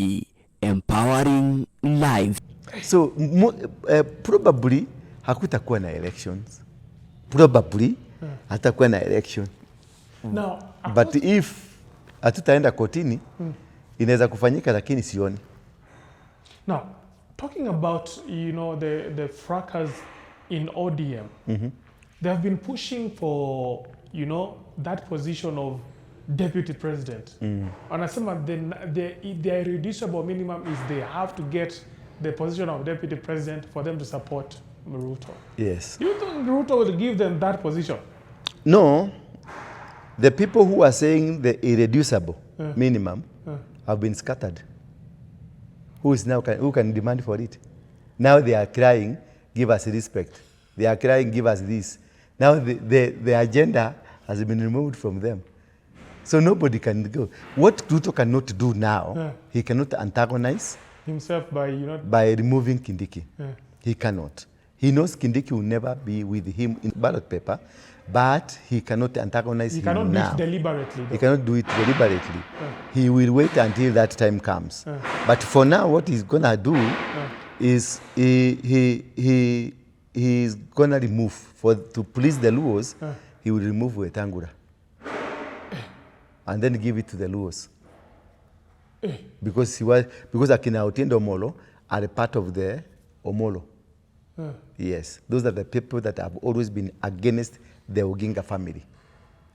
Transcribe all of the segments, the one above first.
TV, empowering lives. So probably hakutakuwa na elections. Probably hatakuwa na election. Now, But if hatutaenda kotini, inaweza kufanyika, lakini sioni. Now, talking about the fracas in ODM, they have been pushing for that position of deputy president. Wanasema the irreducible minimum is they have to get the position of deputy president for them to support Ruto. Yes. Do you think Ruto will give them that position? No, the people who are saying the irreducible minimum have been scattered. Who is now who can demand for it? Now they are crying, give us respect. They are crying, give us this. Now the agenda has been removed from them. So nobody can go. What Ruto cannot do now, he cannot antagonize himself by by removing Kindiki. He cannot. He knows Kindiki will never be with him in ballot paper, but he cannot antagonize He him cannot do now. it deliberately, He though. cannot do it deliberately. He will wait until that time comes. But for now, what he's gonna do is he is gonna remove, for to please the Luos, he will remove Wetangula and then give it to the Luos. Because Akina Otiende Omolo are a part of the Omolo. Yes, those are the people that have always been against the Oginga family.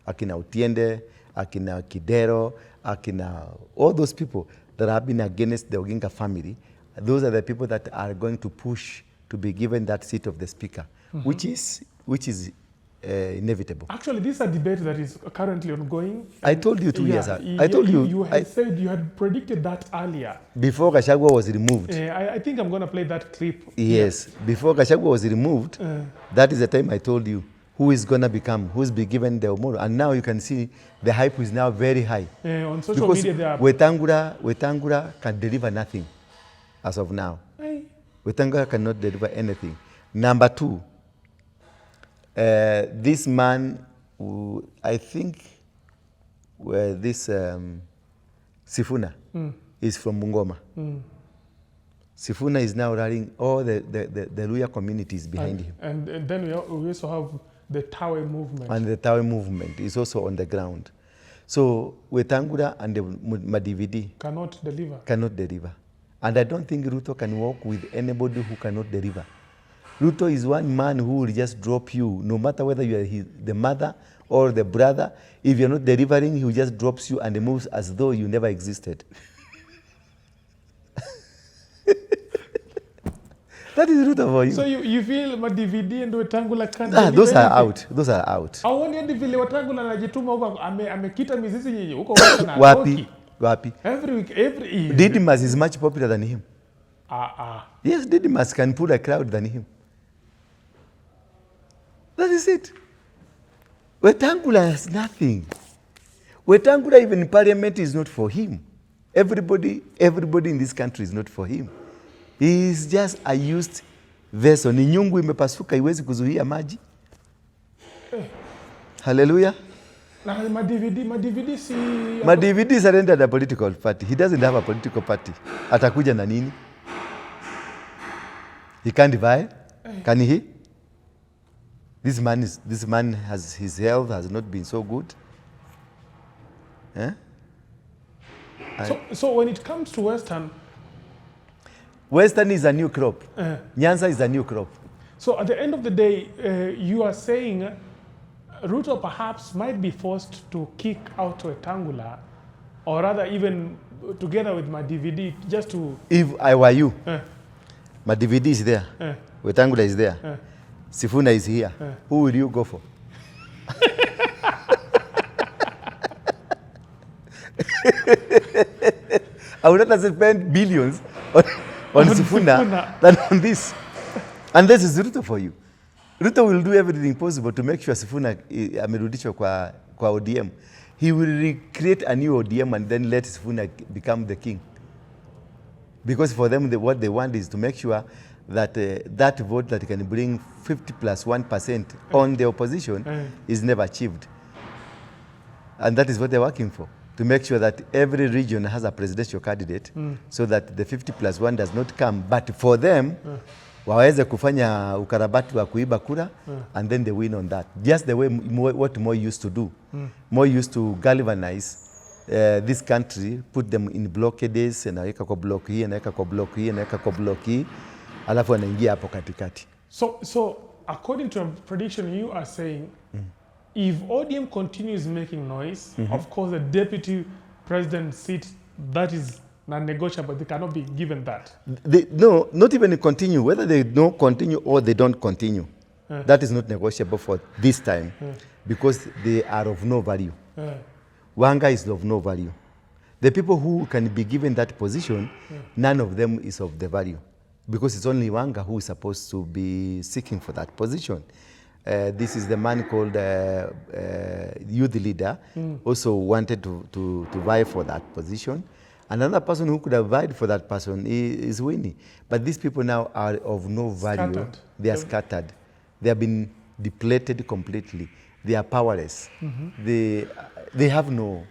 Akina Otiende, Akina Kidero, Akina, all those people that have been against the Oginga family, those are the people that are going to push to be given that seat of the speaker, which is inevitable. Actually, this is a debate that is currently ongoing. I told you 2 years ago. I told you. You had said you had predicted that earlier. Before Gachagua was removed. I think I'm going to play that clip. Yes. Yeah. Before Gachagua was removed, that is the time I told you who is going to become, who's be given the Omolo. And now you can see the hype is now very high. On social because media, they are... Wetangula can deliver nothing as of now. Hey. Wetangula cannot deliver anything. Number two, this man, who, I think, this Sifuna is from Bungoma. Sifuna is now rallying all the Luhya communities behind him. And then we also have the Tawe movement. And the Tawe movement is also on the ground. So Wetangula and the Mudavadi cannot deliver. Cannot deliver. And I don't think Ruto can work with anybody who cannot deliver. Ruto is one man who will just drop you, no matter whether you are the mother or the brother. If you're not delivering, he just drops you and moves as though you never existed. That is Ruto for you. So you feel Mudavadi and Wetangula can't deliver? Those are out. Those are out. Hauoni hadi vile Wetangula anajituma huko, amekita mizizi nyinyi huko na Wapi? Wapi? Every week, every Didmus is much popular than him. Yes, Didmus can pull a crowd than him. That is it. Wetangula has nothing. Wetangula, even in parliament, is not for him. Everybody in this country is not for him. He is just a used vessel. Ni nyungu imepasuka, iwezi kuzuia maji. Hallelujah. Mudavadi si... Mudavadi surrendered a political party. He doesn't have a political party. Atakuja na nini? He can't buy. Can he? This man has, his health has not been so good. Eh? So when it comes to Western... Western is a new crop. Nyanza is a new crop. So at the end of the day, you are saying Ruto perhaps might be forced to kick out Wetangula, or rather even together with Mudavadi, just to... If I were you, Mudavadi is there, Wetangula is there, Sifuna is here. Who will you go for? I would rather spend billions on Sifuna than on this. And this is Ruto for you. Ruto will do everything possible to make sure Sifuna amerudishwa kwa ODM. He will recreate a new ODM and then let Sifuna become the king. Because for them, what they want is to make sure that that vote that can bring 50+1% on the opposition is never achieved. And that is what they're working for. To make sure that every region has a presidential candidate so that the 50 plus 1 does not come, but for them waweze kufanya ukarabati wa kuiba kura and then they win on that. Just the way what Moi used to do. Moi used to galvanize this country, put them in blockades, anaweka kwa block hii, anaweka kwa block hii, anaweka kwa block hii, alafu anaingia hapo katikati. So according to a prediction, you are saying if ODM continues making noise, of course the deputy president seat, that is non-negotiable. They cannot be given that. No, not even continue. Whether they don't continue or they don't continue, that is not negotiable for this time because they are of no value. Wanga is of no value. The people who can be given that position, none of them is of the value because it's only Wanga who is supposed to be seeking for that position. This is the man called youth leader, also wanted to vie for that position. Another person who could have vied for that person is Winnie. But these people now are of no value. Scattered. They are scattered. They have been depleted completely. They are powerless. They have no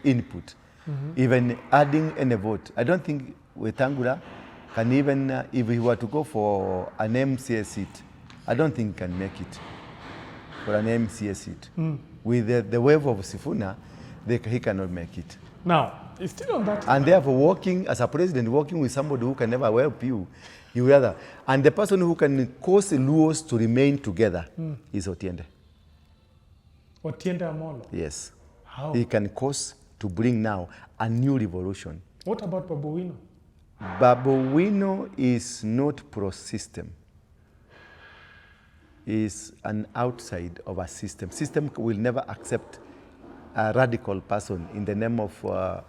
input. Even adding any vote. I don't think Wetangula can even, if he were to go for an MCA seat, I don't think he can make it for an MCA seat. With the wave of Sifuna, he cannot make it. Now, it's still on that. And therefore, working as a president, working with somebody who can never help you, you rather. And the person who can cause Luos to remain together is Otiende. Otiende Amolo. Yes. How? He can cause to bring now a new revolution. What about Babu Owino? Babu Owino is not pro-system. Is an outside of a system. System will never accept a radical person in the name of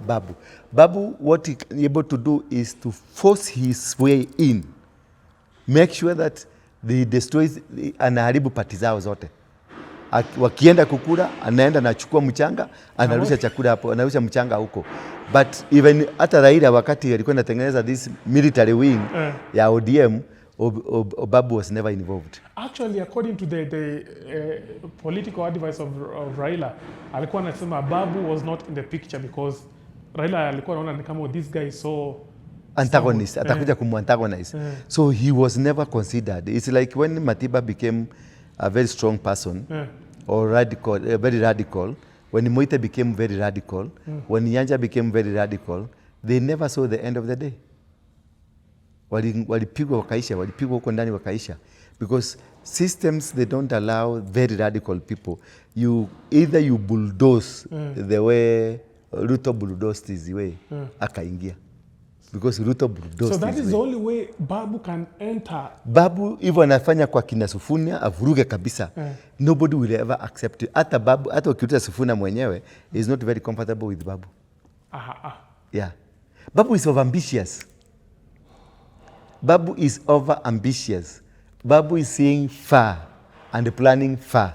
Babu. Babu, what he is able to do is to force his way in. Make sure that he destroys, anaharibu party zao zote. Wakienda kukula, anaenda anachukua mchanga, anarusha chakula hapo, anarusha mchanga huko. But even hata Raila wakati alikuwa anatengeneza this military wing ya ODM, Babu was never involved. Actually, according to the political advice of Raila, alikuwa anasema Babu was not in the picture because Raila alikuwa anaona ni kama this guy is so Antagonist, stubborn. Atakuja kumuantagonize. So he was never considered. It's like when Matiba became a very strong person or radical, very radical, when Muite became very radical, when Nyanja became very radical, they never saw the end of the day. Walipigwa wakaisha, walipigwa huko ndani wakaisha. Because systems, they don't allow very radical people. You either you bulldoze the way Ruto bulldozed his way, akaingia. Because Ruto bulldozed So that his is way. the only way Babu can enter. Babu hivyo anafanya kwa kina Sifuna avuruge kabisa. Nobody will ever accept it. Hata Babu, hata ukiuliza Sifuna mwenyewe is not very comfortable with Babu. Aha, ah. Yeah. Babu is overambitious. Babu is over ambitious. Babu is seeing far and planning far.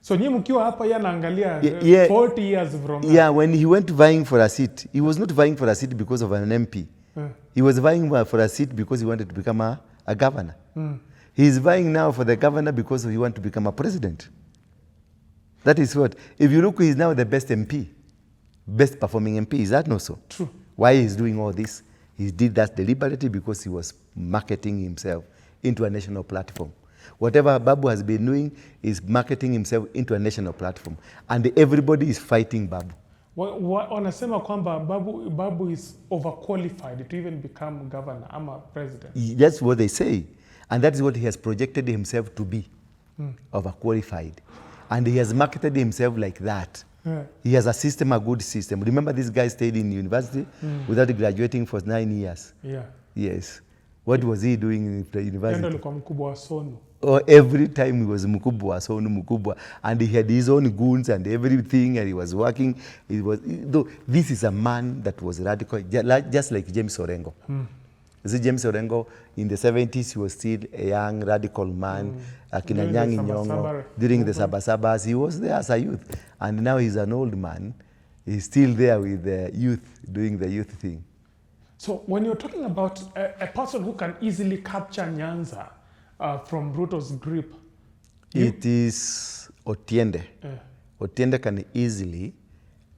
So nyi mkiwa hapa yeye anaangalia Yeah. 40 years from now. Yeah, when he went vying for a seat, he was not vying for a seat because of an MP. He was vying for a seat because he wanted to become a governor. He is vying now for the governor because he wants to become a president. That is what, if you look, he is now the best MP, best performing MP. Is that not so? True. Why he's doing all this? He did that deliberately because he was marketing himself into a national platform. Whatever Babu has been doing is marketing himself into a national platform. And everybody is fighting Babu. Wanasema kwamba Babu is overqualified to even become governor ama president. That's what they say. And that is what he has projected himself to be, overqualified. And he has marketed himself like that. He has a system, a good system. Remember, this guy stayed in university without graduating for 9 years. Yes. What was he doing in the Yeye ndo university? alikuwa mkubwa wa SONU. Oh, every time he was mkubwa, SONU mkubwa. And he had his own goons and everything, and he was working. Though, this is a man that was radical, just like James Orengo. You see, James Orengo, in the 70s, he was still a young, radical man. Akina During the Anyang' Nyong'o, Sabasaba during the movement. Sabasabas, he was there as a youth. And now he's an old man. He's still there with the youth, doing the youth thing. So when you're talking about a person who can easily capture Nyanza from Ruto's grip, It is Otiende. Otiende can easily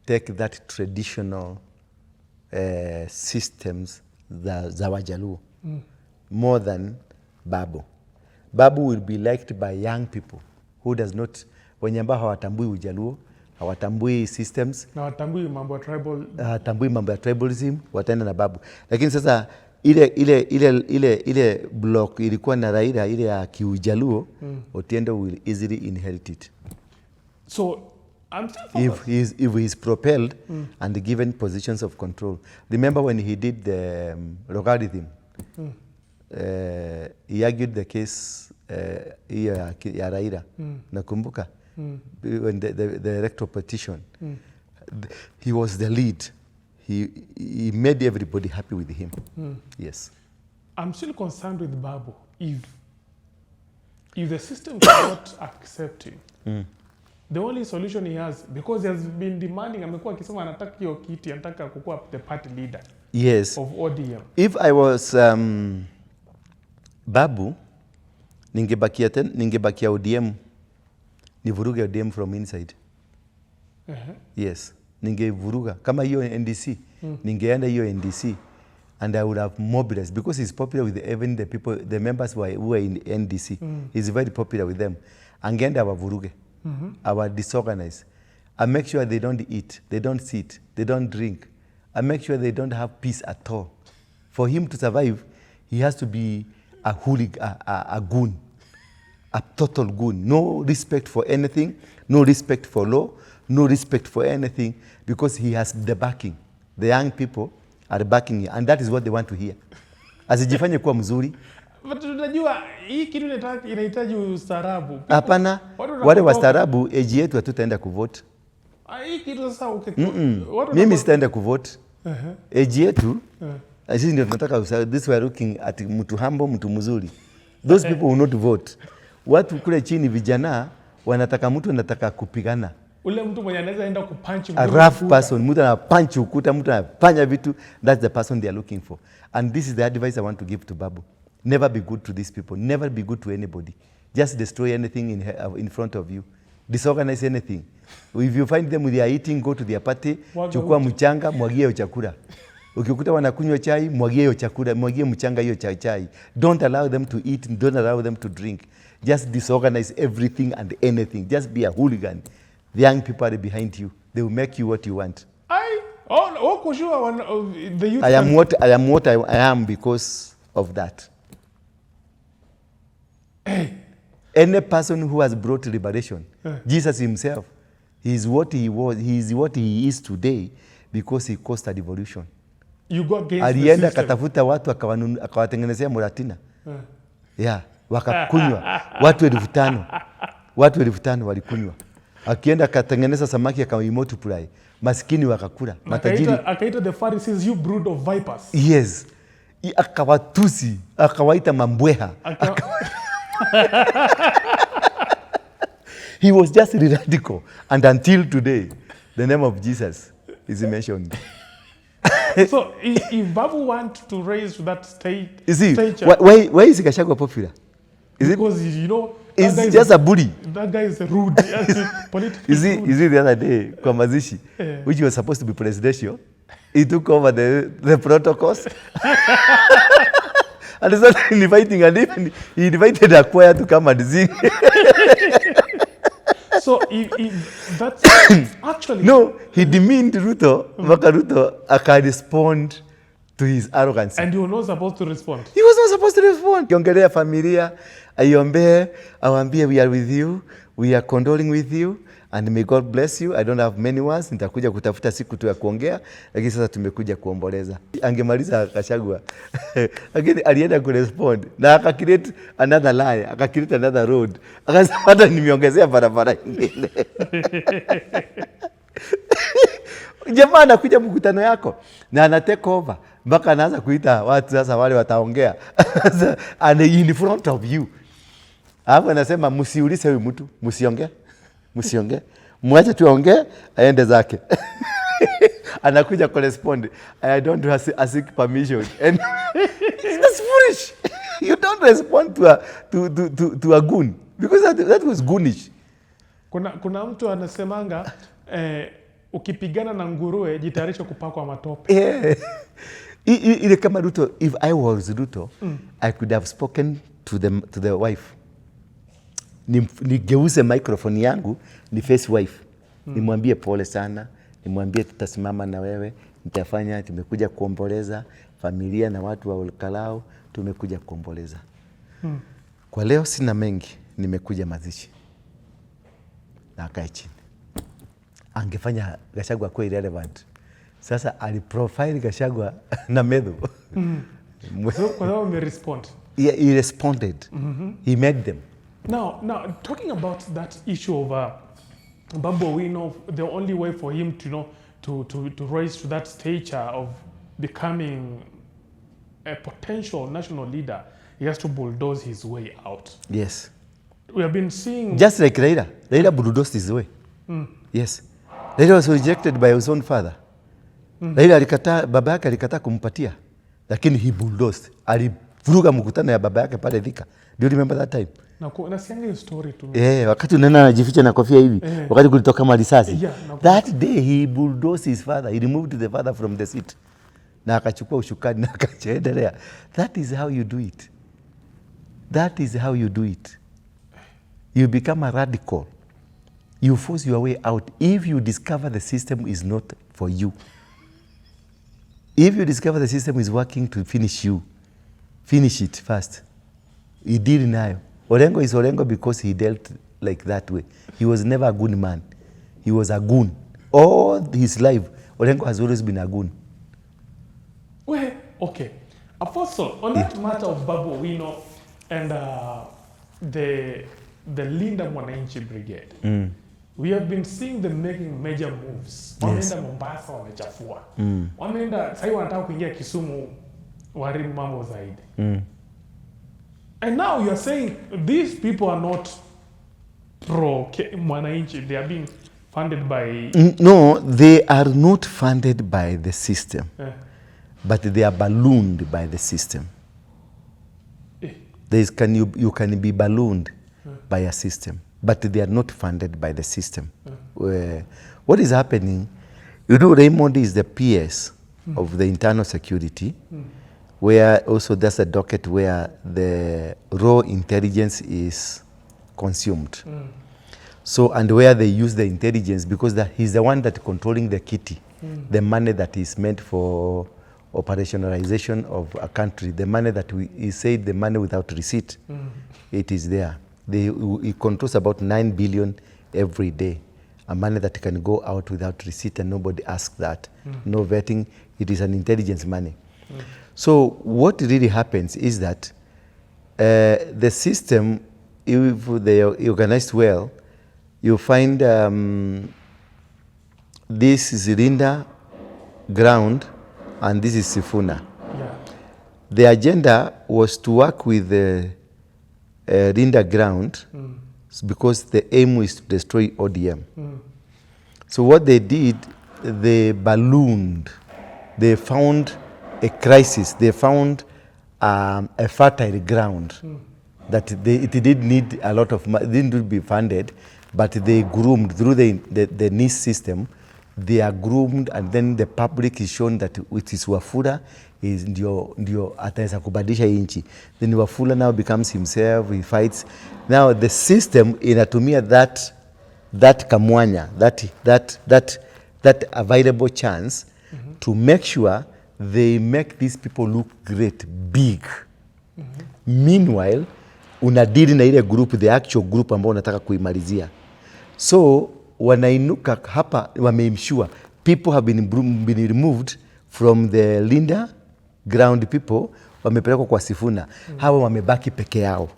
take that traditional systems za Wajaluo more than Babu. Babu will be liked by young people who does not, wenye ambao hawatambui Ujaluo, hawatambui systems, Na watambui mambo ya tribal. Hawatambui mambo ya tribalism, wataenda na Babu. Lakini sasa ile block ilikuwa na Raila, ile ya kiujaluo, Otiende will easily inherit it. So I'm still focused. If he is propelled and given positions of control. Remember when he did the logarithm, he argued the case hiyo ya Raila. Nakumbuka when the electoral petition, he was the lead. He made everybody happy with him. Yes. I'm still concerned with Babu. If the system cannot accept him, the only solution he has, because he has been demanding, amekuwa akisema anataka hiyo kiti, anataka kukuwa the party leader of ODM. If I was Babu, ningebakia ODM, nivuruge ODM from inside. Yes, ningevuruga kama hiyo NDC, ningeenda hiyo NDC and I would have mobilized because he's popular with even the people, the members who are in NDC. He's very popular with them. Angeenda awavuruge, awa disorganize. I make sure they don't eat, they don't sit, they don't drink. I make sure they don't have peace at all. For him to survive, he has to be a hooligan, a goon, a total goon. No respect for anything, no respect for law, no respect for anything, because he has the backing. The young people are backing him, and that is what they want to hear. Asijifanye kuwa mzuri. But unajua hii kitu inahitaji ustaarabu. Hapana, Watu wale wanapotoka- wastaarabu, age yetu hatutaenda kuvote. Ah, hii kitu sasa watu Mimi sitaenda kuvote. Age yetu, sisi ndio tunataka this, we are looking at mtu humble, mtu mzuri. Those people will not vote. Watu kule chini, vijana wanataka mtu anataka kupigana. Ule mtu mwenye anaweza enda kupunch A rough person, mtu anapunch ukuta, mtu anafanya vitu, that's the person they are looking for. And this is the advice I want to give to Babu. Never be good to these people. Never be good to anybody. Just destroy anything in front of you. Disorganize anything. If you find them with their eating, go to their party, Mwaga chukua uji. Mchanga, mwagie hiyo chakula. Ukikuta wanakunywa chai, mwagie hiyo chakula, mwagie mchanga hiyo chai. Don't allow them to eat, don't allow them to drink. Just disorganize everything and anything. Just be a hooligan. The young people are behind you. They will make you what you want. Ai, oh, uko sure the youth I am what I am because of that. Any person who has brought liberation, Jesus himself, he is what he was, he is what he is today because he caused a revolution. You go against the Alienda system. akatafuta watu, akawatengenezea muratina. Yeah, wakakunywa watu 5,000, watu 5,000 walikunywa. Akienda akatengeneza samaki, akaimultiply, maskini wakakula, matajiri Akaita the Pharisees, "You brood of vipers." Yes, akawatusi, akawaita mambweha. He was just radical, and until today the name of Jesus is mentioned. So if Babu want to raise to that state, You see, stature, why is Gachagua popular? Is it because that is guy is just a bully. That guy is rude. Politically You see, rude. you see the other day, kwa mazishi, which was supposed to be presidential, he took over the protocols and started inviting, and even he invited a choir to come and sing. So if that's actually No, he demeaned Ruto, mpaka Ruto aka respond to his arrogance. And you were not supposed to respond. He was not supposed to respond. Kiongelea familia, aiombee, awambie, "We are with you, we are condoling with you and may God bless you. I don't have many words, nitakuja kutafuta siku tu ya kuongea, lakini sasa tumekuja kuomboleza." Angemaliza Gachagua. Lakini alienda kurespond na aka create another lie, aka create another road. Akasema hata nimeongezea barabara ingine. Jamaa anakuja mkutano yako na ana take over mpaka anaanza kuita watu sasa wale wataongea. Sasa, and in front of you. Alafu anasema, "Msiulize huyu mtu, msiongee, msiongee, mwache tuongee aende zake." Anakuja correspond, "I don't ask permission." And that's foolish. You don't respond to a goon because that was goonish. Kuna mtu anasemanga, eh, Ukipigana na nguruwe, jitayarishe kupakwa matope. Yeah. Ile kama Ruto, if I was Ruto, I could have spoken to the wife. Nigeuze microphone yangu ni face wife. Nimwambie pole sana, nimwambie tutasimama na wewe, nitafanya, tumekuja kuomboleza familia na watu wa Olkalou, tumekuja kuomboleza. Kwa leo sina mengi, nimekuja mazishi. Na akae chini. Angefanya Gachagua kuwa irrelevant. Sasa aliprofile Gachagua na Methu. So, kwa sababu amerespond. Yeah, he responded. He made them. Now, talking about that issue of Babu Owino, the only way for him to to rise to that stature of becoming a potential national leader, he has to bulldoze his way out. Yes. We have been seeing Just like Raila. Raila bulldozed his way. Yes. Raila was rejected by his own father. Raila alikataa, baba yake alikataa kumpatia, lakini he bulldozed. Alivuruga mkutano ya baba yake pale Thika. Do you remember that time? Nasikianga hiyo story tu. Eh, wakati unaona anajificha na kofia hivi, wakati kulitoka marisasi. Yeah, nakumbuka. That day he bulldozed his father. He removed the father from the seat. Na akachukua ushukani na akaendelea. That is how you do it. That is how you do it. You become a radical. You force your way out if you discover the system is not for you. If you discover the system is working to finish you, finish it first. He did nayo. Orengo is Orengo because he dealt like that way. He was never a good man. He was a goon. All his life, Orengo has always been a goon. Well, okay. Apostle, on that matter of Babu Owino and the Linda Mwananchi Brigade, we have been seeing them making major moves. Wameenda Mombasa wamechafua. Wameenda sahii wanataka kuingia Kisumu waharibu mambo zaidi. And now you are saying these people are not pro Mwananchi, they are being funded by No, they are not funded by the system, but they are ballooned by the system. There is, can you, you can be ballooned by a system, but they are not funded by the system. What is happening, Raymond is the PS of the internal security, where also there's a docket where the raw intelligence is consumed. So, and where they use the intelligence, because he's the one that controlling the kitty, the money that is meant for operationalization of a country, the money that we, he said the money without receipt, it is there. He controls about 9 billion every day, a money that can go out without receipt and nobody asks that. No vetting, it is an intelligence money. So what really happens is that the system, if they are organized well, you find this is Linda ground and this is Sifuna. The agenda was to work with the Linda ground because the aim is to destroy ODM. So what they did, they ballooned. They found a crisis. They found a fertile ground that it did need a lot of money, didn't be funded, but they groomed through the NIS system. They are groomed, and then the public is shown that it is Wafula is ndio ataweza kubadilisha hii nchi. Then Wafula now becomes himself, he fights. Now the system inatumia that kamwanya, that available chance to make sure they make these people look great, big. Meanwhile, unadili na ile group, the actual group ambao unataka kuimalizia. So wanainuka hapa, wameimshua people have been removed from the Linda ground people, wamepelekwa kwa Sifuna. Hawa wamebaki peke yao.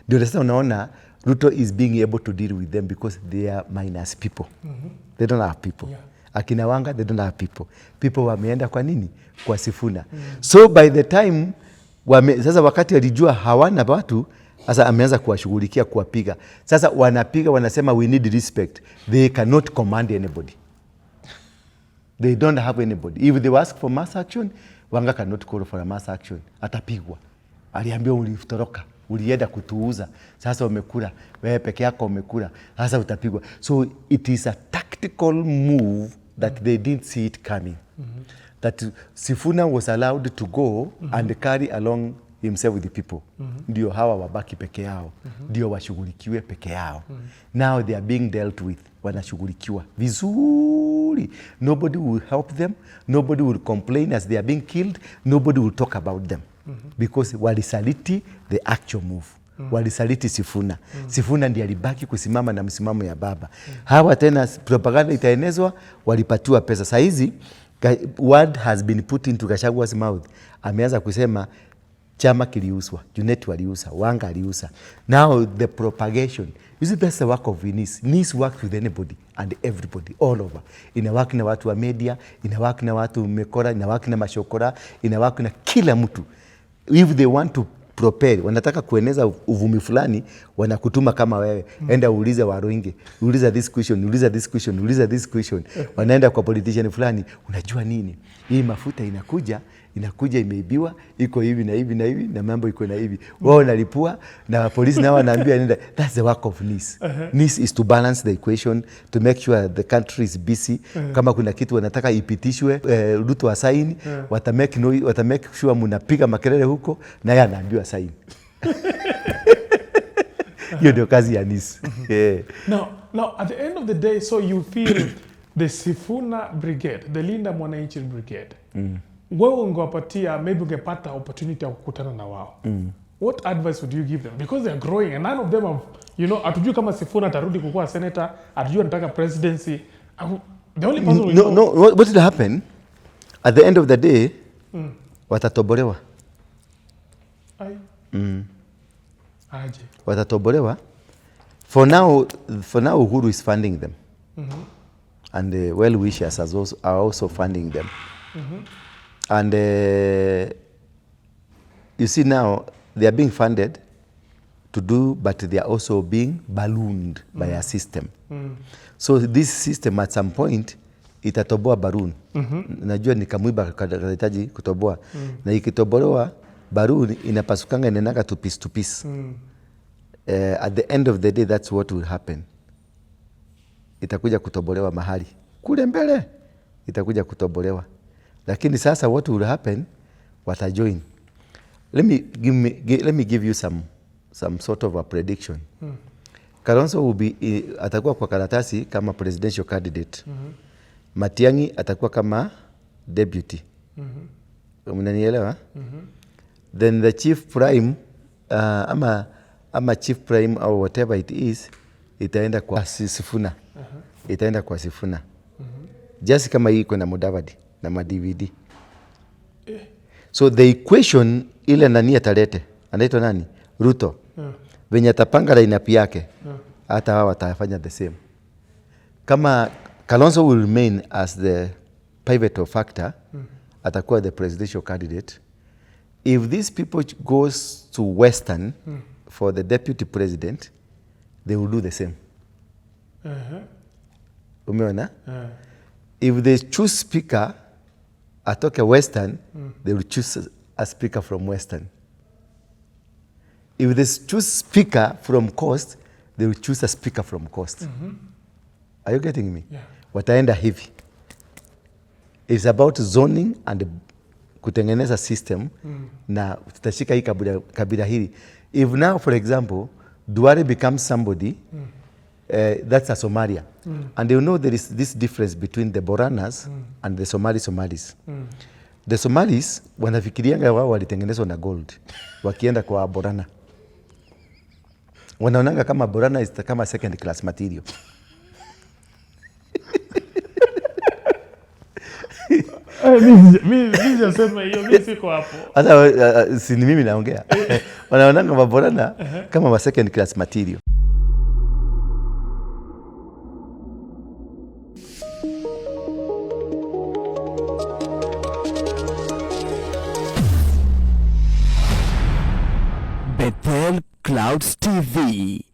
Ndio sasa unaona Ruto is being able to deal with them because they are minus people. They don't have people. Akina Wanga, they don't have people. People wameenda kwa nini? Kwa Sifuna. So by the time sasa wakati alijua hawana watu, sasa ameanza kuwashughulikia, kuwapiga. Sasa wanapiga, wanasema we need respect. They cannot command anybody. They don't have anybody. If they ask for mass action, Wanga cannot call for a mass action. Atapigwa. Aliambiwa ulitoroka. Ulienda kutuuza, sasa umekula wewe peke yako, umekula sasa utapigwa. So it is a tactical move that they didn't see it coming, that Sifuna was allowed to go and carry along himself with the people, ndio hawa wabaki peke yao, ndio washughulikiwe peke yao. Now they are being dealt with, wanashughulikiwa vizuri. Nobody will help them, nobody will complain as they are being killed, nobody will talk about them because walisaliti the actual move. Walisaliti Sifuna. Sifuna ndiye alibaki kusimama na msimamo ya baba. Hawa tena propaganda itaenezwa, walipatiwa pesa. Saa hizi word has been put into Gachagua's mouth. Ameanza kusema chama kiliuzwa, Junet waliuza, Wanga aliuza. Now the propagation. You see, that's the work of NIS. NIS works with anybody and everybody all over. Ina work na watu wa media, ina work na watu mekora, ina work na mashokora, ina work na kila mtu. If they want to propel, wanataka kueneza uvumi fulani, wanakutuma kama wewe. Enda uulize Waruinge, uliza this question, uliza this question, uliza this question. Wanaenda kwa politician fulani, unajua nini? Hii mafuta inakuja imeibiwa, iko hivi na hivi na hivi na mambo iko na hivi. Wao wanalipua na polisi nao wanaambia nenda. That's the work of NIS. NIS is to balance the equation, to make sure the country is busy. Kama kuna kitu wanataka ipitishwe, Ruto asaini, wata make no, wata make sure mnapiga makelele huko naye anaambiwa saini. Hiyo ndio kazi ya NIS. Yeah. Now, at the end of the day, so you feel the Sifuna Brigade, the Linda Mwananchi Brigade, wewe ungewapatia, maybe ungepata opportunity ya kukutana na wao. What advice would you give them? Because they are growing and none of them have, hatujui kama Sifuna atarudi kukuwa senator, hatujui anataka presidency. The only person we No, know, no, what will happen at the end of the day, watatobolewa. Ai. Aje. Watatobolewa. For now Uhuru is funding them. And the well wishers are also funding them. And you see now they are being funded to do, but they are also being ballooned by a system. So this system at some point itatoboa balloon. Najua ni kamwiba kanahitaji kutoboa. Na ikitobolewa balloon inapasukanga, inaendaga to piece to piece. At the end of the day, that's what will happen. Itakuja kutobolewa mahali kule mbele, itakuja kutobolewa. Lakini sasa what will happen, watajoin. Let me give you some sort of a prediction. Kalonzo will be, atakuwa kwa karatasi kama presidential candidate. Matiang'i atakuwa kama deputy. Mnanielewa? Then the chief prime, ama chief prime or whatever it is, itaenda kwa Sifuna. Itaenda kwa Sifuna. Just kama hii iko na Mudavadi na ma DVD. So the equation ile nani atalete, anaitwa nani? Ruto. Venye atapanga lineup yake, hata hao watafanya the same. Kama Kalonzo will remain as the pivotal factor, atakuwa the presidential candidate. If these people goes to Western for the deputy president, they will do the same. Umeona? If they choose speaker atoke Western, they will choose a speaker from Western. If they choose speaker from Coast, they will choose a speaker from Coast. Are you getting me? Yeah. Wataenda hivi. It's about zoning and kutengeneza system na tutashika hii kabila hili. If now, for example, Duale becomes somebody, that's a Somalia. And you know there is this difference between the Boranas and the Somali Somalis. The Somalis wanafikirianga wao walitengenezwa na gold wakienda kwa Borana. Wanaonanga kama Borana is kama second class material. Mi sijasema hiyo, mi siko hapo. Hata si ni mimi naongea. Wanaonanga Maborana kama wa second class material. Bethel Clouds TV.